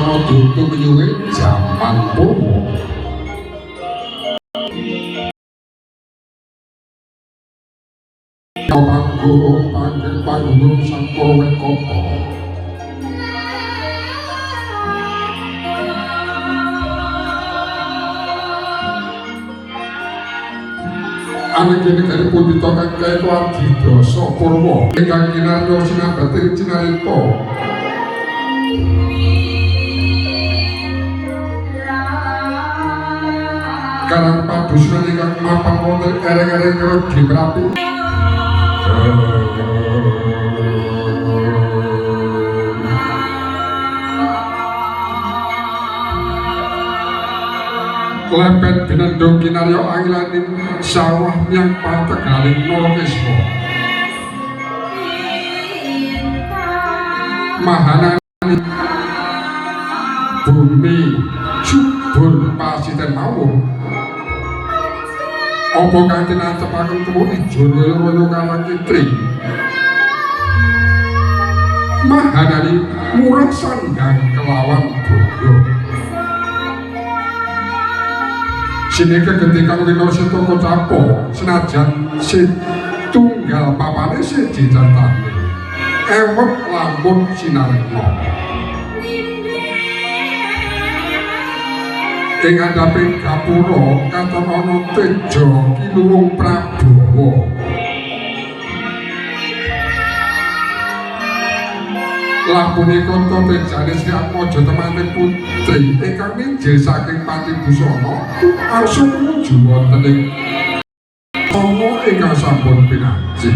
Sarana diutu miyuwe jaman purwa. Panggung panggung panggung sangka wekapa. Anake negari pundita kang kaeka adidasa purwa ingkang kinarya sinambating cinarita. Karang padusunan ingkang mapan wonten ereng-ereng Regi Merapi. Lepet binendung kinarya angilaning sawah miyang pategaling Narakeswa. Mahanani bumi subur pasiten mawur. Apa kang tinancepaken tuwa ijo royo-royo karang kitri. Mahanani murah sandang kelawan boyo. Sineke genti kang winasita kocapa senajan setunggal papane siji cantane. Ewet lamun sinarengna. Ing andhaping gapura katon ana teja kiluwung Prabawa. Lah punika tejane Sri Atmaja temanten putri ingkang mijil saking pati busana arsa tumuju wonten ing sanga ingkang sampun pinanji.